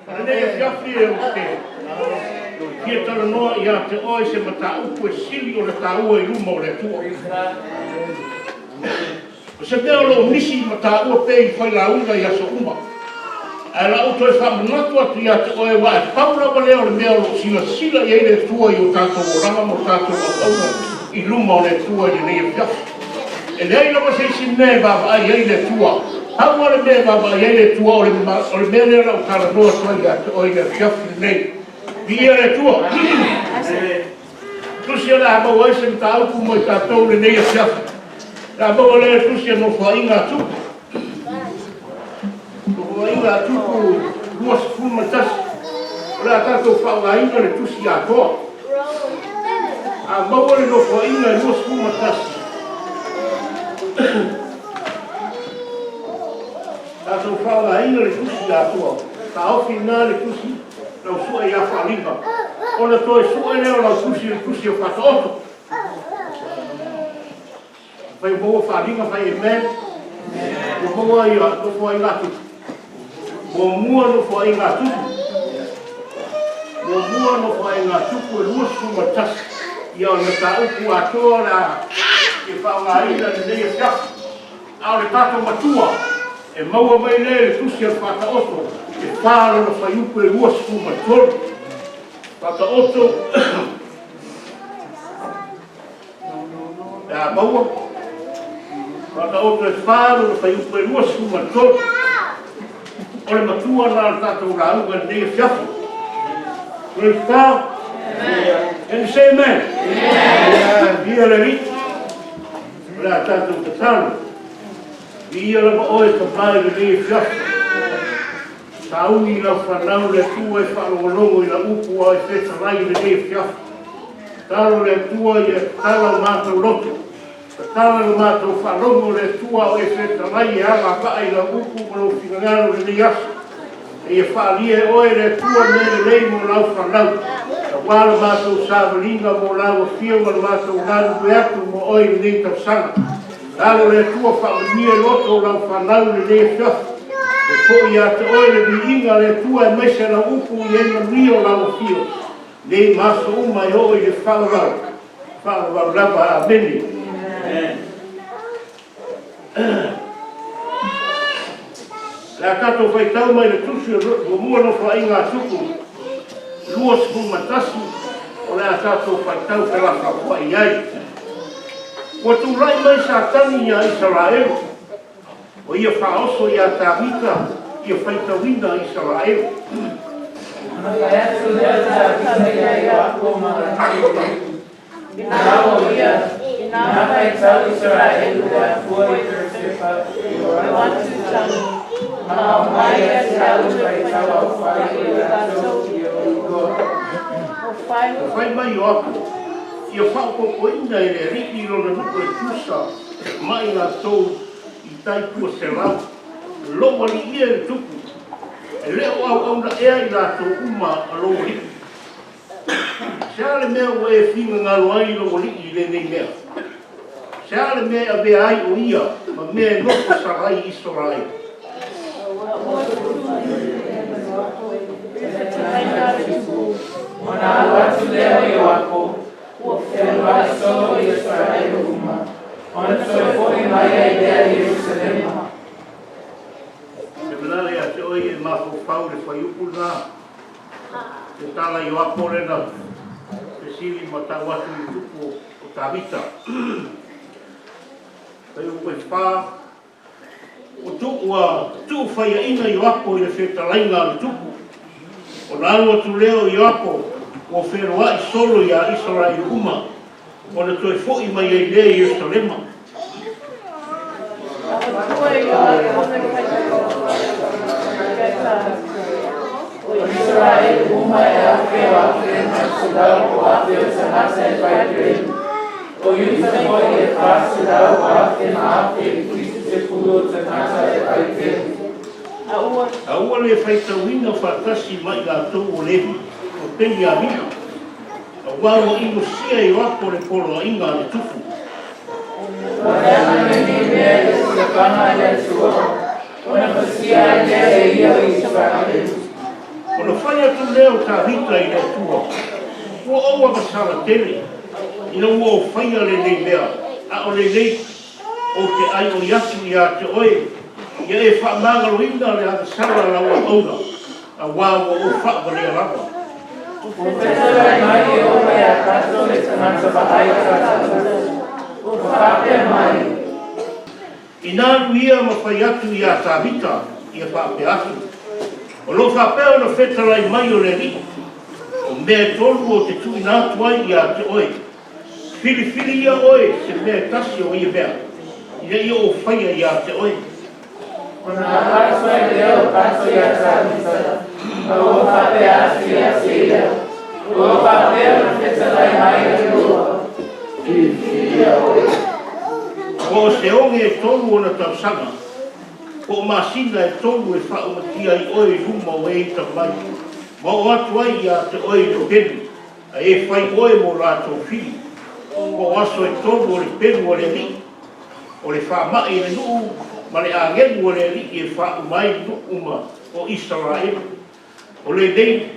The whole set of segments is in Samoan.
O lenei afiafi ou te fia talanoa ia te oe i se mataupu e sili ona taua i luma o le Atua. O se mea o lo o misi ma taua pea i failauga i aso uma. Ae o le a ou toe faamanatu atu ia te oe aua e pau lava lea o le mea o lo o silasila i ai le Atua i o tatou olaga ma o tatou auauna i luma o le Atua i lenei afiafi. E leai lava se isi mea e vaavaai i ai le Atua. Pau lava le mea e vaavaai i ai le Atua o le o le mea lea o le a ou talanoa atu ai ia te oe i le afiafi lenei. Viia le Atua! Tusi o le a maua ai se mataupu mo i tatou i lenei afiafi. O le a maua lea i le tusi a Nofoaiga a Tupu. Nofoaiga a Tupu 21. O le a tatou faaaogaina le tusi atoa. A maua le Nofoaiga e 21, tatou faaaogaina le tusi atoa. Taofi i ina le tusi lau sue ia Faaliga, ona toe sue lea o lau tusi i le tusi o Faataoto. Afai ua maua Faaliga, fai amen. Ua maua ia Nofoaiga a Tupu. Muamua Nofoaiga a Tupu. Muamua Nofoaiga a Tupu e 21. Ia o le mataupu atoa o le a fia faaaogaina i lenei afiafi. A o le tatou matua, e maua mai lea i le tusi a le Faataoto e fa lona fuaiupu e 23. Faataoto pe a maua. Faataoto e fa lona fuaiupu e 23. O le matua lena o le tatou lauga i lenei afiafi. Praise God. Can you say amen? Amen. Viia le Alii. O le a tatou tatalo. Viia lava oe Tama i lenei afiafi. Sauni i lau fanau le Atua e faalogologo i lau upu a o e fetalai i lenei afiafi. Tatalo le Atua ia tatala o matou loto. Tatala lo matou faalogo le Atua a o e fetalai e agavaa i lau upu ma lou finagalo i lenei aso. Seia faaalia e oe le Atua mea lelei mo lau fanau, aua lo matou savaliga mo lau afio ma lo matou galulue atu mo oe i lenei tausaga. Talo le Atua faamanuia i loto o lau fanau i lenei afiafi. E foi ia te oe le viiga a le Atua aemaise lau upu i ai manuia o lau afio nei ma aso uma e oo i le faavavau, faavavau lava. Amene. O le a tatou faitau mai le tusi o Muamua Nofoaiga a Tupu 21, o le a tatou faitau felafolafoai ai. Ua tulai mai Satani iā Isaraelu, o ia faaoso iā Tavita ia faitauina Isaraelu. Ona fai atu lea o Tavita iā Ioapo ma lana aupii, Inā o ia, inā faitau Isaraelu le Atua i Peresepa i o atu tanu, ma aumai ia te au le faitau aofai o i latou i o iloa. Ua fai mai Ioapo, ia faaopoopoina e le alii lona nuu e tusa ma i latou i tai 200, lou alii e le tupu, e le o auauna ea i latou uma a lou alii. Se a le mea ua e finagalo ai i lou alii i lenei mea? Se a le mea e avea ai o ia ma mea e nofo sala ai Isaraelu? Ona alu atu lea o Ioapo, fealuai solo i Isaraelu uma, ona toe foi mai ai lea i Ierusalema. Se malala ia te oe e mafaufau i le fuaiupu lena. Te tala i Ioapo lena fesili ma tau atu i le tupu o Tavita. Fuaiupu e fa, Ua tu, ua tuufaiaina Ioapo i le fetalaiga a le tupu. Ona alu atu lea o Ioapo, ua feloai solo iā Isaraelu uma, ona toe foi mai ai lea i Ierusalema. O Isaraelu uma e afe o afe ma selau o afe o tagata e fai kerimu. O Iuta foi e 400 o afe ma afe e 70 o tagata e fai kerimu. A ua le faitauina faatasi ma i latou o Levi, o Peniamina. Aua ua inosia e Ioapo le poloaiga a le tupu. Ua leaga lenei mea i le silafaga a le Atua, ona pasia ai lea e ia o Isaraelu. atu lea o Tavita i le Atua, Ua ou agasala tele, ina ua ou faia lenei mea, a o lenei ou te ʻaiʻoi atu iā te oe, ia e faamagaloina le agasala a lau auauna, auā ua ou faʻavalea lava. Ua fetalai mai Ieova iā tatou le tagata vaai o tatou, ua faapea mai. Ina alu ia ma fai atu iā Tavita, ia faapea atu, O lo o faapea ona fetalai mai o le Alii, o mea e tolu ou te tuuina atu ai iā te oe, Filifili ia oe se mea e tasi o ia mea, ina ia ou faia iā te oe. Ona alu atu ai lea o tatou iā Tavita, ma ua faapea atu ia te ia, Ua faapea ona fetalai mai Ieova, Filifili ia oe. Po o se oge e tolu ona tausaga, po o masina e tolu e faaumatia ai oe i luma o e ita mai, ma oo atu ai iā te oe i le pelu, a e fai oe mo latou fili, po o aso e tolu o le pelu a le alii, o le faamaʻi i le nuu ma le agelu a le alii e faauma ai nuu uma o Isaraelu. O lenei,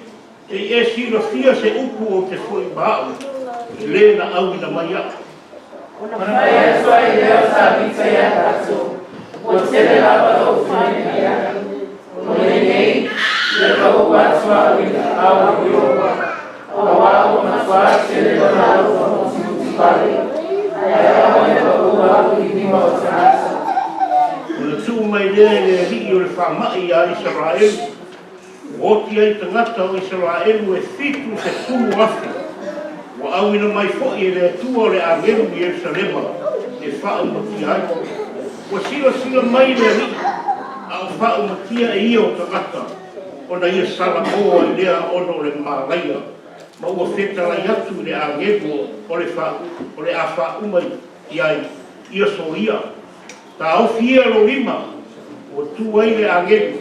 se i e silafia se upu ou te foi ma au i le na auina mai aʻu. Ona fai atu ai lea o Tavita iā tatou, Ua tele lava lou finefiniaʻi, o lenei, ia pau atu au i le aao o Ieova, auā ua matuā tele lona alofa mutimutivale, ae aua ne pau au i lima o tagata. Ona tuu mai lea e le alii o le faamaʻi iā Isaraelu, Ua oti ai tagata o Isaraelu e 70,000, ua auina mai foi e le Atua o le agelu i Ierusalema e faaumatia ai. Ua silasila mai le Alii, a o faaumatia e ia o tagata, ona ia salamo ai lea ona o le malaia, ma ua fetalai atu i le agelu o le o le a faauma i ai ia soia. Taofi ia lou lima, ua tu ai le agelu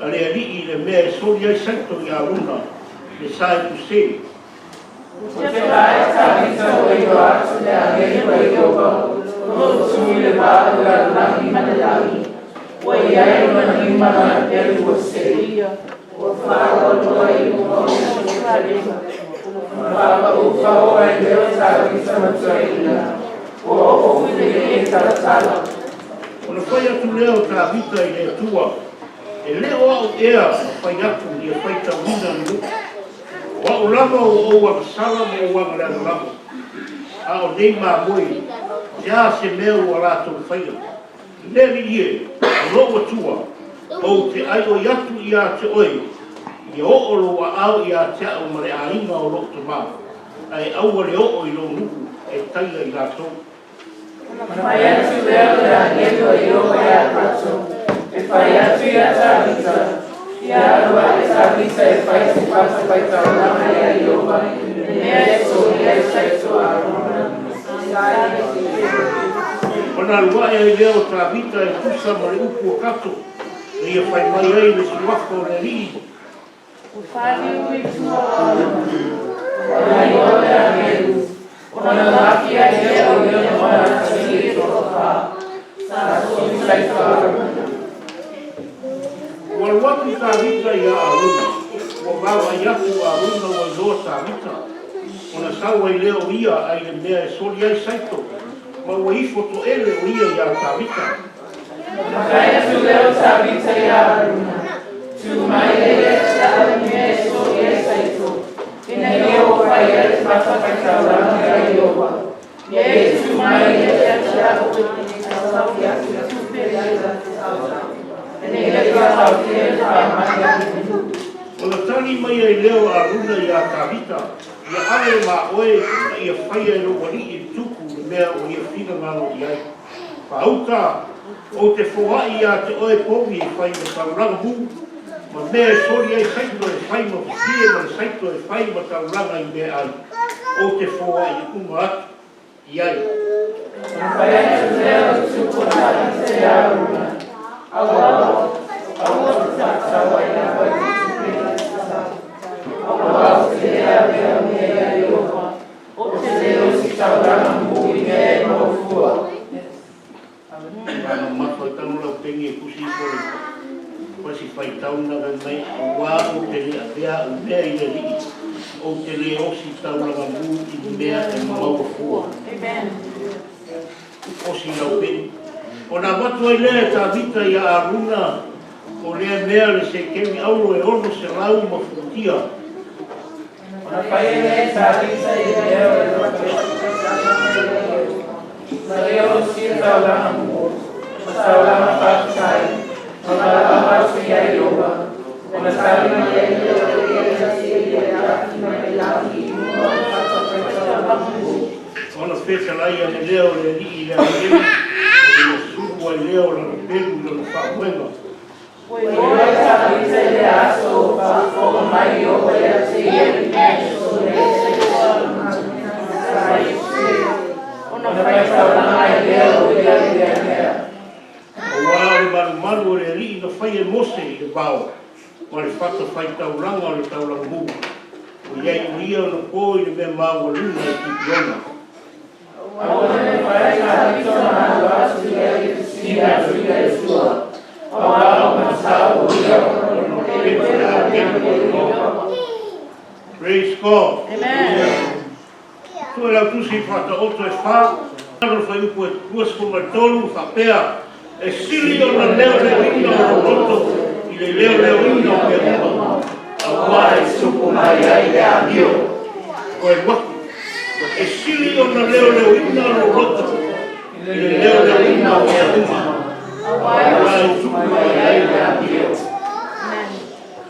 a le alii i le mea e soli ai saito i Aruna le Saepuse. Ua teka ai Tavita ua iloa atu le agelu a Ieova o lo o tu i le va o le lalolagi ma le lagi, ua i ai lona lima lana pelu ua sei, ua faaloaloa i luma o Ierusalema. Ona faapau ai lea o Tavita ma tuaiina, ua oo i le ee talatala. Ona fai atu lea o Tavita i le Atua, E le o au ea na fai atu ia faitauina le nuu, o au lava ua ou agasala ma ou agaleaga lava, a o nei mamoe, se a se mea ua latou faia? Le Alii e, o lou Atua, ou te ʻaiʻoi atu iā te oe, ia oo lou aao iā te aʻu ma le aiga o lou tamā, ae aua le oo i lou nuu e taia i latou. Ona fai atu lea o le agelu a Ieova iā tatou, e fai atu iā Tavita, Ia alu aʻe Tavita e fai se fatafaitaulaga iā Ieova i le mea e solia ai saito a Arona e sa i le Ona alu aʻe ai lea o Tavita e tusa ma le upu a Kato, na ia fai mai ai le suafa o le alii. Ua paliu i tua o Arona. Ona iloa le agelu, ona laki ai lea o ia ma ona atalii e toafa, sa soli saito a Arona. Ua alu atu Tavita iā Arona, ua vaavaai atu a Arona ua iloa Tavita, ona sau ai lea o ia a i le mea e soli ai saito, ma ua ifo toʻele o ia iā Tavita. Ona fai atu lea o Tavita iā Arona, Tu mai e ia te au i mea e soli ai saito, ina ia ua fai ai le fatafaitaulaga iā Ieova. Ia e tu mai ia ia te au e taofi atu i tupe i ia ina ia taofia le faamai a le nuu. Ona tali mai ai lea o Aruna iā Tavita, Ia ave ma oe ma ia faia e lou alii le tupu le mea ua ia finagalo i ai. Faauta, ou te foai iā te oe povi e fai ma taulaga mu, ma mea e soli ai saito e fai ma fifie ma le saito e fai ma taulaga i meaai, ou te foai uma atu i ai. Ona fai atu lea o le tupu o Tavita iā Aruna, Aua, aua te faatau ai lava i te tupe i te tala, auā ou te le avea o mea iā Ieova, O te le o se taulaga mu i mea e maua fua. Mamafa i tanu lau pengi e tusi ifo le pasi faitau na fai mai auā ou. te le avea au mea i le Alii, ou te le osi taulaga mu i mea e maua fua. Osi lau peni. Ona avatu ai lea e Tavita ia Aruna o lea mea le sekeli auro e 600 ma futia. Ona faia lea e Tavita i le mea o le Na ia osia taulaga mu, ma taulaga faafetai, ma valaau atu ia Ieova, ona tali mai ai lea o le i luma o le fatafaitaulaga mu. Ona fetalai ane lea o le Alii i le agelu, ona sulu ai lea o lana pelu i lona faamoega. Ua iloa e Tavita i le aso o faafofoga mai Ieova ia te ia i le aso Ona faitaulaga ai lea o ia i lea mea. Auā o le malumalu o le Alii na faia e Mose i le vao, ma le fatafaitaulaga o le taulaga mu. Ua i ai o ia ona po i le mea maualuga i Kipiona. Aua ne mafai Tavita ona alu atu ia i le fesili atu ia Iesu, auā o matau o ia o Praise God. Sue lau Tusi Faataoto e 4, o le fuaiupu e 23, faapea, E sili ona leoleoina o lou loto i le leoleoina o mea uma, Auā e tupu mai ai le amio. Toe alu atu. E sili ona leoleoina lou loto i le leoleoina o mea uma, auā e tupu mai ai le amio.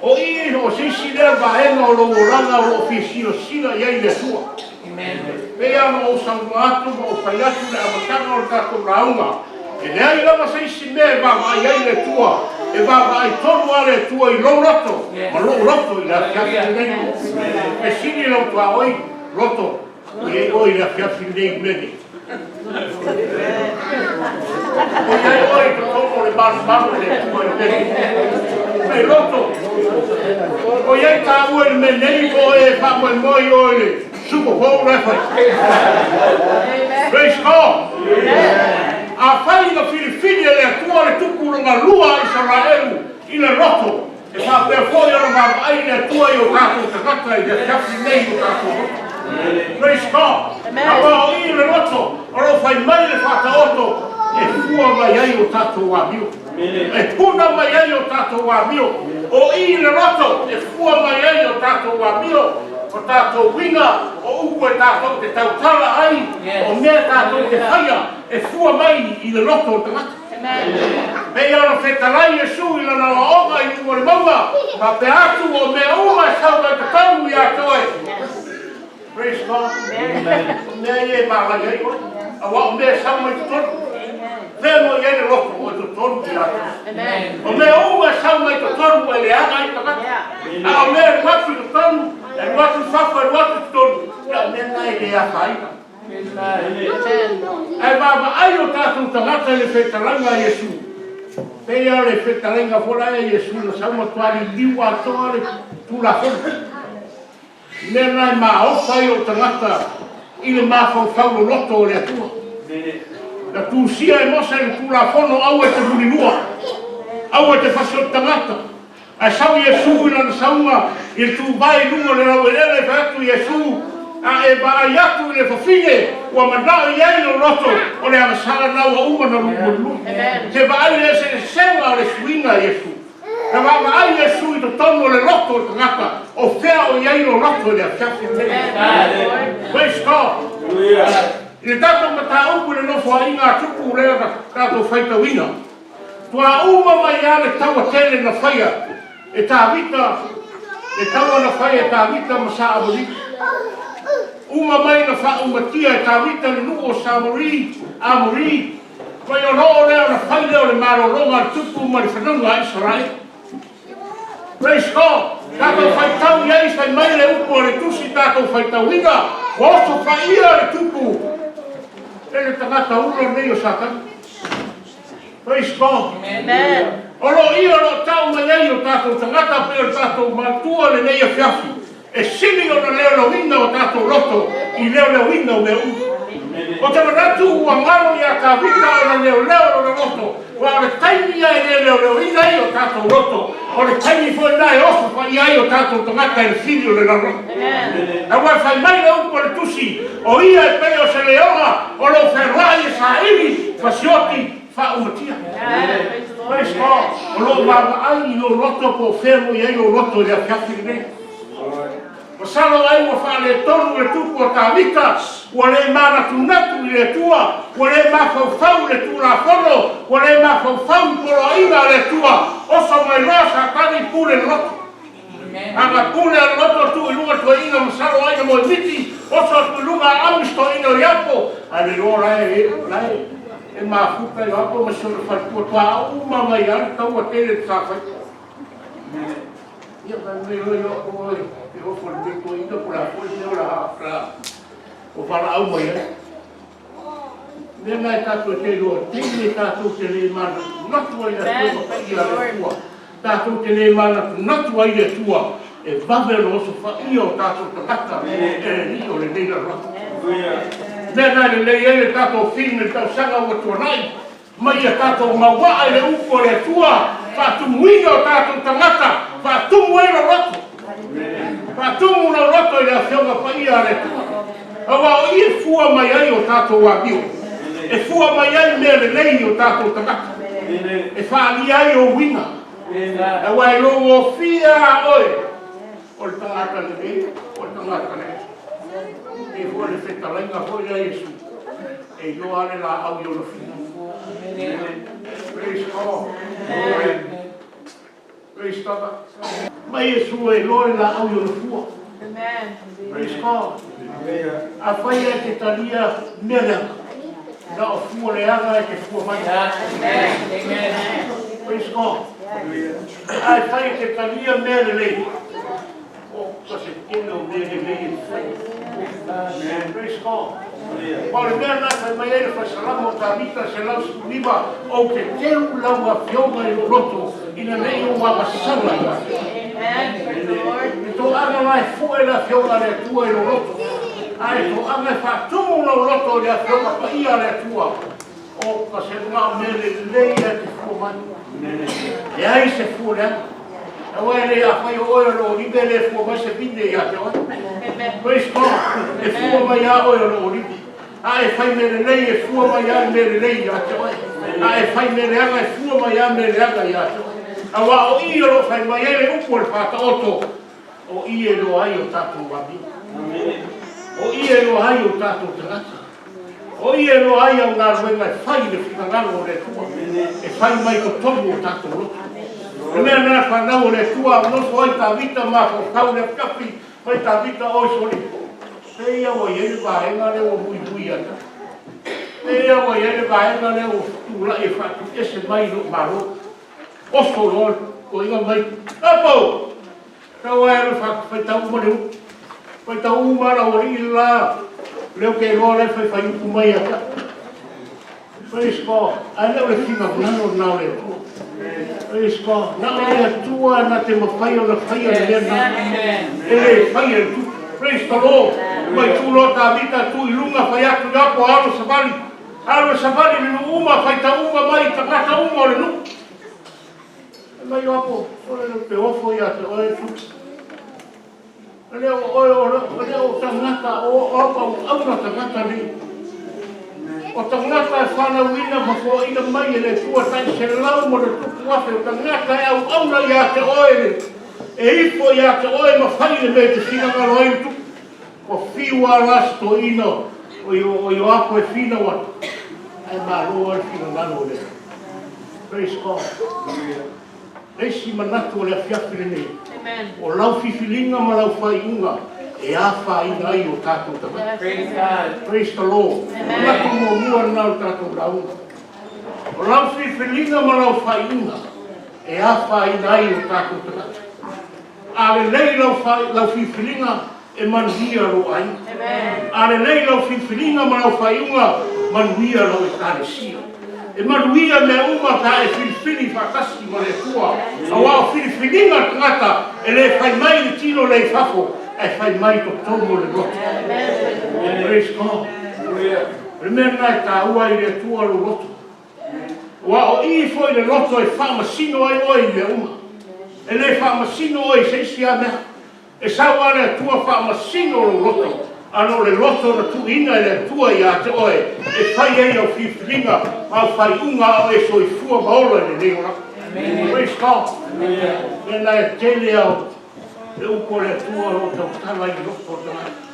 O i o se isi lea vaega o lou olaga o loo fia silasila i ai le Atua. Pei ona ou saunoa atu ma ou fai atu le amataga o le tatou lauga, e leai lava se isi mea e vaavaai ai le Atua, e vaavaai tonu lava le Atua i lou loto ma lou loto i le afiafi lenei. E sili lau tuaoi loto i ai oe i le afiafi lenei i le mea nei. O i ai oe i totonu o le malumalu o le Atua i le mea nei. Mai loto, o i ai tāua i le mea nei po o e faamoemoe i oe i le Super Bowl la e fai. Praise God. Afai na filifili e le Atua le tupu lona lua a Isaraelu i le loto, e faapea foi ona vaavaai le Atua i o tatou tagata i le afiafi nei i o tatou loto. Praise God. Aua o i le loto o lo o fai mai le Faataoto e fua mai ai o tatou amio. E puna mai ai o tatou amio. O i le loto e fua mai ai o tatou amio, o tatou uiga, o upu e tatou te tautala ai, o mea tatou te faia, e fua mai i le loto o le tagata. Pei ona fetalai Iesu i lana aoaoga i luga o le mauga, faapea atu o mea uma e sau mai totonu ia te oe. Praise God. O mea ia e malai ai oe, auā o mea e sau mai totonu. Fea mo i ai le loto o totonu ia te oe. O mea uma e sau mai totonu e leaga ai tagata. A o mea e alu atu i totonu, e alu atu i fafo, e alu atu i totonu, ia o mea na e le afaina. Ae vaavaai o tatou tagata i le fetalaiga a Iesu. Pei lava o le fetalaiga foi la a Iesu na sau matua liliu atoa le Tulafono. I mea na e maofa ai ou tagata i le mafaufau loloto o le Atua. Na tusia e Mose le Tulafono, aua e te mulilua, aua e te fasioti tagata. Ae sau Iesu i lana sauga i le tuvae i luga o le laueleele, fai atu Iesu, A e vaai atu i le fafine ua manao i ai lou loto, o le agasala lena ua uma ona mulilua. Se vaai i le eseesega o le suiga a Iesu. Na vaavaai Iesu i totonu o le loto o le tagata, o fea o i ai lou loto i le afiafi lenei. Praise God. I le tatou mataupu i le nofoaiga a Tupu lea na tatou faitauina, Ua uma mai lava le taua tele na faia e Tavita, le taua na faia e Tavita ma Sa-Amorika. Uma mai na faaumatia e Tavita le nuu o Samori, Amori, mai ona oo lea ona fai lea o le malologa a le tupu ma le fanauga a Isaraelu. Praise God! Tatou faitau i ai, fai mai le upu a le Tusi tatou faitauina, ua osofaia le tupu e le tagata ula nei o Satani. Praise God. O lo o ia o lo o tau mai ai o tatou tagata pei o le tatou matua lenei afiafi, e sili ona leoleoina o tatou loto i leoleoina o mea uma. Ou te manatu ua galo ia Tavita ona leoleo lona loto, aua o le taimi ia e le leoleoina ai o tatou loto, o le taimi foi lena e oso paia ai o tatou tagata i le fili o le lalolagi. Aua e fai mai le upu a le Tusi, O ia e pei o se leoga o lo o fealuai e saili ma sioti faaumatia. Praise God. O lo o vaavaai i lou loto po o fea o lo o i ai lou loto i le afiafi lenei. Masalo ai ua faaletonu le tupu o Tavita, ua le manatunatu i le Atua, ua le mafaufau i le Tulafono, ua le mafaufau i poloaiga a le Atua, oso mai loa Satani pule le loto. Aga pule a le loto tuu i luga toeaina masalo ai na moemiti, oso atu i luga aami si toeaina o Iapo, ae le iloa la e la e e mafuta Iapo ma si ona faletua toa uma mai lava le taua tele le sa fai. Ia fai mai loa Iapo oi e ofo i lenei toeaina po o le a foi le mea o le a o valaau mai ai. Mea na e tatou te iloa, taimi e tatou te le manatunatu ai i le Afioga Paia a le Atua, tatou te le manatunatu ai i le Atua, e vave ona osofaia o tatou tagata e le Alii o lenei lalolagi. Mea na e lelei ai le tatou theme i le tausaga ua tuanai, ma ia tatou mauaa i le upu a le Atua, faatumuina o tatou tagata, faatumu ai lou loto. Faatumu lou loto i le Afioga Paia a le Atua. Aua o i e fua mai ai o tatou amio, e fua mai ai mea lelei i o tatou tagata, e faaalia ai ou uiga. Aua e logofia lava oe o le tagata lelei, o le tagata leai. E pei foi o le fetalaiga foi lea a Iesu, e iloa lava le laau i ona fua. Praise God. Praise God. Mai Iesu e iloa le laau i ona fua. Praise God. Afai e te talia mea leaga, na o fua leaga e te fua mai. Praise God. Ae fai e te talia mea lelei, o ka se tele o mea lelei e te fai. Praise God. Ma o le mea lena e fai mai ai le Faisalamo o Tavita 119, Ou te teu lau Afioga i lou loto, ina ne i ou agasala ia te oe. E toaga la e fue le Afioga a le Atua i lou loto, a e toaga e faatumu lou loto i le Afioga Paia a le Atua, O ka se na o mea lelei e te fua mai. Leai se fua leaga. Aua e le afai o oe o le olive le fua mai se vine ia te oe. Praise God. E fua mai a oe o le olive. A e fai mea lelei e fua mai a le mea lelei ia te oe. A e fai mea leaga e fua mai a mea leaga ia te oe. Aua o i o lo o fai mai ai le upu o le Faataoto, o i e iloa ai o tatou amio. O i e iloa ai o tatou tagata. O i e iloa ai au galuega e fai i le finagalo o le Atua, e fai mai totonu o tatou loto. O le mea lena fanau o le Atua, a nofo ai Tavita mafaufau le afiafi, fai Tavita oi sole, pei a ua i ai le vaega lea ua muimui ia te au. Pei a ua i ai le vaega lea ua tulai e faatuiese mai i lou malo. Oso loa le toeaina mai, Apo! Tau ae alu faitau uma le upu. Faitau uma lau alii le la, lea ou te iloa la e faifaiupu mai ia te au. Praise God. Ae le o le finagalo lena o le Atua. Praise God. Na o le Atua na te mafai ona faia le mea lena. E le faia e le tupu. Praise the Lord. Mai tu loa Tavita tu i luga fai atu i apo alo savali. Alo savali le nuu uma faitau uma mai tagata uma o le nuu. Fai mai Ioapo, Oi, ou te ofo ia te oe, Tupu. E le o oe, e le o tagata, o au auauna tagata nei. O tagata e fanauina ma foaina mai e le Atua tai 100,000 o tagata e auauna ia te oe, e ifo ia te oe ma fai le mea e te finagalo ai le Tupu. Ua fiu lava la si toeaina o Ioapo e finau atu, ae malo lava le finagalo o le Atua. Praise God. Le isi manatu o le afiafi lenei, o lau filifiliga ma lau faaiuga e afaina ai o tatou tagata. Praise God. Praise the Lord. Manatu muamua lena o le tatou lauga. O lau filifiliga ma lau faaiuga e afaina ai o tatou tagata. A lelei lau lau filifiliga, e manuia lou aiga. A lelei lau filifiliga ma lau faaiuga, manuia lau Ekalesia. E manuia mea uma pe a e filifili faatasi ma le Atua, aua o filifiliga a le tagata e le fai mai i le tino lea i fafo, ae fai mai i totonu o le loto. Praise God. O le mea lena e taua ai i le Atua lou loto. Aua o i foi le loto e faamasino ai oe i mea uma. E le faamasino oe i se isi lava mea. E sau lava le Atua faamasino lou loto, ana o le loto na tuuina e le Atua ia te oe e fai ai lau filifiliga ma au faaiuga a o e soifua ma ola i lenei olaga. Praise God. Mea na e tele ao le upu a le Atua o lo o tautala i le loto o le tagata.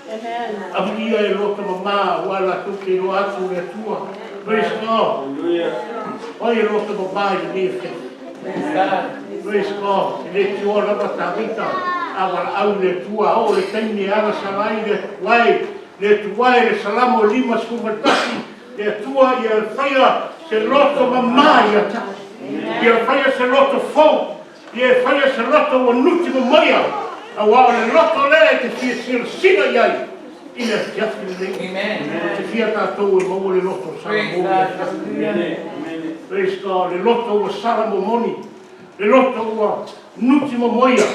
Amuia e loto mama aua latou te iloa atu le Atua. Praise God. Fai e loto mama i lenei afiafi. Praise God. E le tioa lava Tavita a valaau i le Atua a oo le taimi e agasala ai le tuai, le tuai le Salamo 51, le Atua ia faia se loto mama ia te au. Ia faia se loto fou. Ia e faia se loto ua nuti momoia, aua o le loto lea e te fia silasila i ai i le afiafi lenei. Amen. Te fia tatou e maua le loto sala mo le afiafi. Praise God. Le loto ua sala momoni, le loto ua nuti momoia,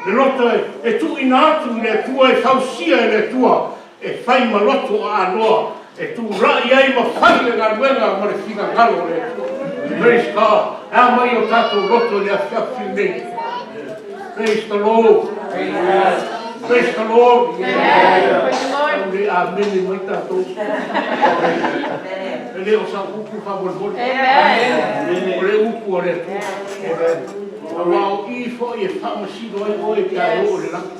le loto e tuuina atu i le Atua, e fausia e le Atua, e fai ma loto o aanoa e tulai ai ma fai le galuega ma le finagalo o le Atua. Praise God. E a mai o tatou loto i le afiafi lenei. Praise the Lord. Praise the Lord. Tau le amene mai tatou. E le o sau upu faamolemole. O le upu a le Atua. Aua o i foi e faamasino ai oe pe a e oo i le lagi.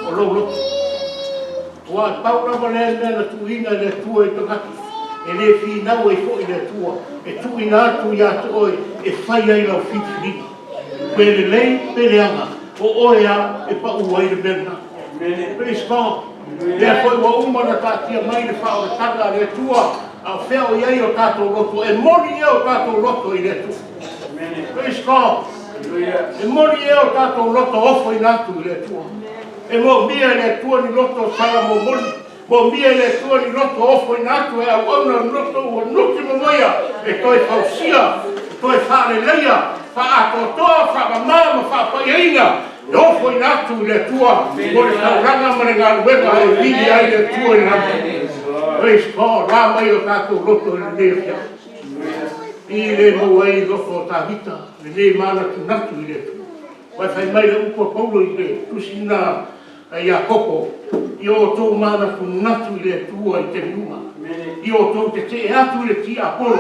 O lou loto. Aua e pau lava lea mea na tuuina e le Atua i tagata, e le finau ai foi le Atua, e tuuina atu ia te oe e fai ai lau filifiliga, pe lelei pe leaga, o oe lava e pau ai le mea lena. Praise God. Lea foi ua uma ona taatia mai le faaolataga a le Atua, a o fea o i ai o tatou loto? E moni ea o tatou loto i le Atua? Praise God. E moni ea o tatou loto ofoina atu i le Atua? E moomia e le Atua ni loto sala momoli, moomia e le Atua ni loto ofoina atu e auauna ni loto ua nuti momoia e toe fausia, e toe faaleleia, faaatoatoa, faamama ma faapaiaina, e ofoina atu i le Atua mo le taulaga ma le galuega e vili ai le Atua i le lagi. Praise God, la mai o tatou loto i lenei afiafi. I le maua ai loto o Tavita, lenei manatunatu i le Atua. Aua e fai mai le upu a Paulo i le tusi lena a Iakopo, Ia outou manatunatu i le Atua i taimi uma, ia outou tetee atu i le tiapolo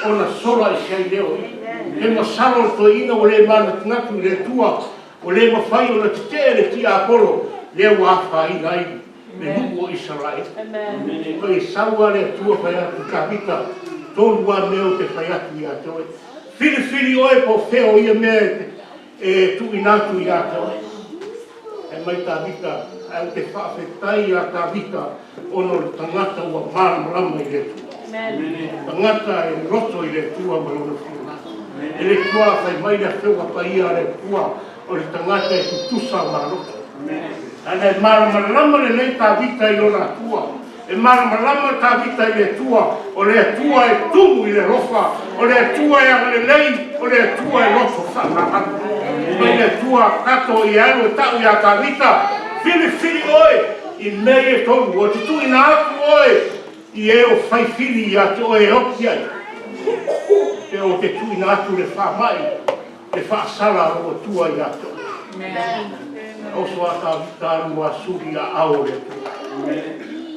ona sola ese ai lea o ia. He masalo le toeaina ua le manatunatu i le Atua, ua le mafai ona tetee le tiapolo lea ua afaina ai le nuu o Isaraelu. Oi, sau lava le Atua fai atu, Tavita, tolu lava mea ou te fai atu ia te oe. Filifili oe po o fea o ia mea e tuuina atu ia te oe. Fai mai Tavita, ae ou te faafetai iā Tavita ona o le tagata ua malamalama i le Atua. Tagata e loto i le Atua ma lona finagalo. E le tua fai mai le Afioga Paia a le Atua o le tagata e tutusa ma loto. Ana e malamalama lelei Tavita i lona Atua. E malamalama Tavita i le Atua, o le Atua e tumu i le alofa, o le Atua e agalelei, o le Atua e loto faamagalo. Mai le Atua tato i alu e tau iā Tavita, Filifili oe i mea ia e tolu, ou te tuuina atu oe i e o fai fili ia te oe e oti ai, pe ou te tuuina atu le faamai, le faasala a lou Atua ia te oe. Oso a Tavita alu a suli aao o le Atua.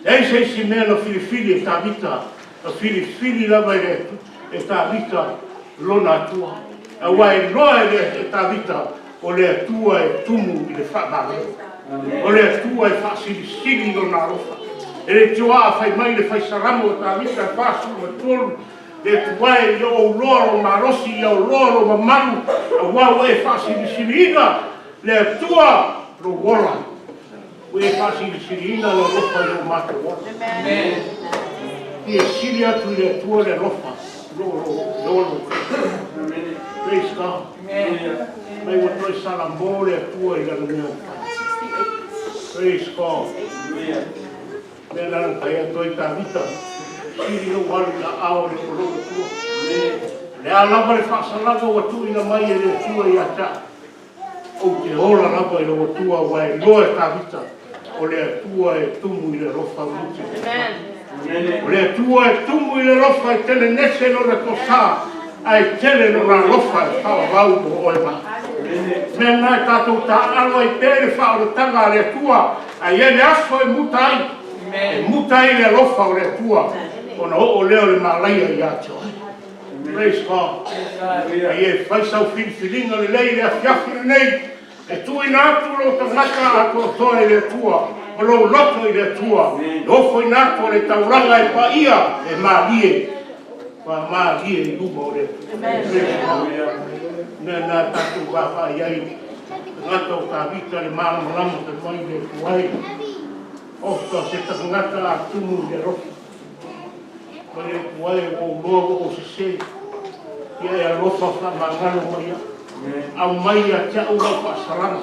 Leai se isi mea na filifili e Tavita, na filifili lava e le e Tavita lona Atua. Aua e iloa e le e Tavita o le Atua e tumu i le faamagalo. O le Atua e faasilisili i lona alofa. E le tioaa fai mai le fai Salamo o Tavita 43, Le Atua e, ia ou loa lou malosi, ia ou loa lou mamalu, aua ua e faasilisiliina le Atua lou ola, ua e faasilisiliina le alofa i lou matou ola. Ia sili atu i le Atua le alofa i lo le ola o Praise God. Mai ua toe salamo le Atua i lana mea ua fai. Praise God. Mea na na fai atu ai Tavita, sili lou alu i aao o le o lou Atua. O le a lava le faasalaga ua tuuina mai e le Atua ia te au, ou te ola lava i lou Atua, aua e iloa e Tavita, o le Atua e tumu i le alofa muti. Amen. O le Atua e tumu i le alofa e telegese Lona tosa, ae tele Lona alofa e faavavau mo oe ma au. O le mea lena e tatou taaalo ai pea i le faaolataga a le Atua, ae i ai le aso e muta ai, e muta ai le alofa o le Atua, ona oo lea o le malaia ia te oe. Praise God. A ia e fai sau filifiliga lelei i le afiafi lenei, E tuuina atu lou tagata atoatoa i le Atua, ma lou loto i le Atua, e ofoina atu o le taulaga e paia, e malie, faamalie i luma o le Atua. Mea na tatou vaavaai ai, tagata o Tavita le malamalama fai mai le Atua e, ofa se tagata a tumu i le alofa. Mai le Atua e, ua ou loa ua ou sese, ia e alofa faamagalo mai au. Aumai ia te au lau faasalaga,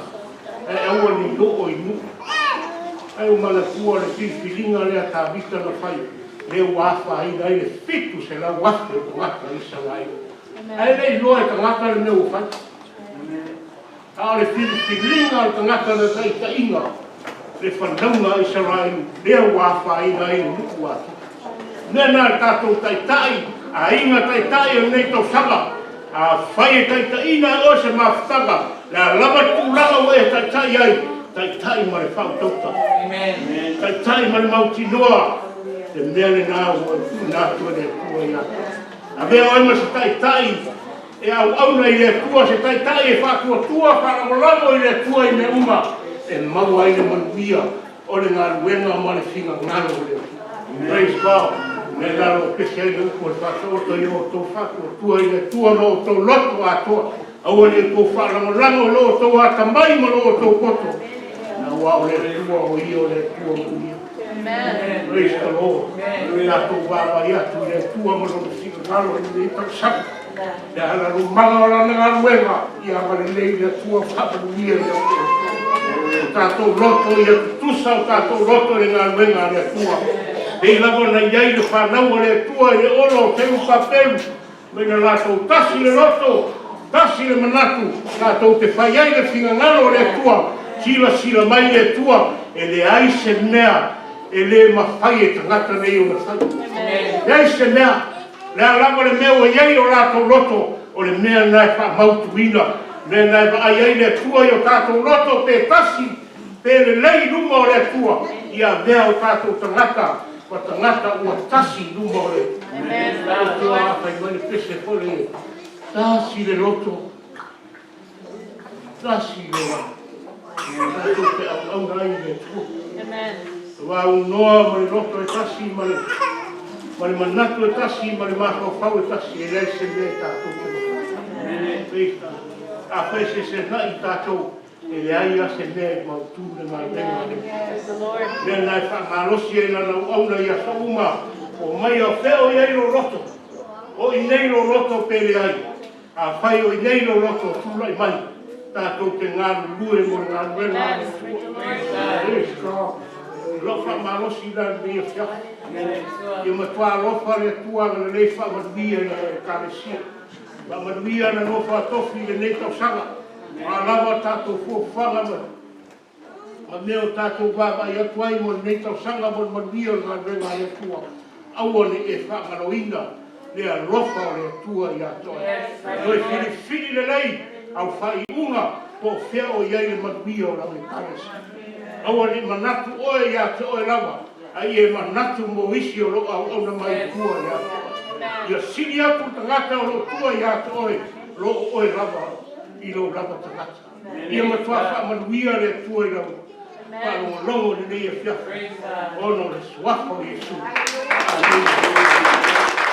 ae aua ne i oo i nuu. Ae ua manatua le filifiliga lea a Tavita na fai, lea ua afaina ai le 700,000 o tagata Isaraelu. Ae le i iloa e tagata le mea ua fai. A o le filifiliga a le tagata na taitaiina le fanauga a Isaraelu, lea ua afaina ai le nuu atoa. O mea na a le tatou taitai, aiga taitai o lenei tausaga, afai e taitaiina e oe se mafutaga, le a lava le tulaga ua e taitai ai, taitai ma le faautauta, taitai ma le mautinoa, le mea lena ua tuuina atu e le Atua ia te oe. Avea oe ma se taitai E auauna i le Atua se taitai e faatuatua faalagolago i le Atua i mea uma e maua ai le manuia o le galuega ma le finagalo o le Atua. Praise God. Mea la o lo o pese ai le upu a le Faataoto i lo outou faatuatua i le Atua ma outou loto atoa. Aua ne i outou faalagolago i lo outou atamai ma lo outou poto, aua o le Atua o Ia o le Atua manuia. Praise the Lord. Tatou vaavaai atu i le Atua ma Lona finagalo i lenei tausaga. Le alalumaga o Lana galuega, ia agalelei le Atua faamanuia ia te outou. O tatou loto ia tutusa o tatou loto i le galuega a le Atua. Pei lava ona i ai le fanau a le Atua i le olo o Serupapelu, mai na latou tasi le loto, tasi le manatu, tatou te fai ai le finagalo o le Atua, silasila mai le Atua, e leai se mea e le mafai e tagata nei ona fai. Leai se mea. O le a lava le mea ua i ai o latou loto, o le mea lena e faamautuina, mea lena e vaai ai le Atua i o tatou loto, pe tasi, pe lelei i luma o le Atua, ia avea o tatou tagata ma tagata ua tasi i luma o le Atua. A fai mai le pese foi lea, tasi le loto, tasi le olaga, tatou te auauna ai i le Atua. Ua aunoa ma le loto e tasi ma le ma le manatu e tasi ma le mafaufau e tasi, e leai se mea e tatou te mafai. Praise God. Afai e sesena'i tatou, e leai lava se mea e mautu le galuega a le Atua. Mea lena e faamalosi ai lana auauna i aso uma, omai a fea o i ai lou loto, o i nei lou loto pe leai. Afai o i nei lou loto, tulai mai, tatou te galulue mo le galuega a le Atua. Praise God. O lau faamalosi la lenei afiafi. Ia matua alofa le Atua agalelei faamanuia i lana Ekalesia. Faamanuia ana nofo a tofi i lenei tausaga. O a lava a tatou fuafuaga ma ma mea o tatou vaavaai atu ai mo lenei tausaga mo le manuia o le galuega a le Atua, aua ne i e faagaloina le alofa o le Atua ia te oe. Toe filifili lelei au faaiuga po o fea o i ai le manuia o lau Ekalesia. Aua ne i manatu oe ia te oe lava, a ia e manatu mo isi o lo o auauna mai i tua ia te oe. Ia sili atu le tagata o lo o tua ia te oe, lo o oe lava i lou lava tagata. Ia matua faamanuia le Atua i lau faalogologo i lenei afiafi ona o le Suafa o Iesu. Amene.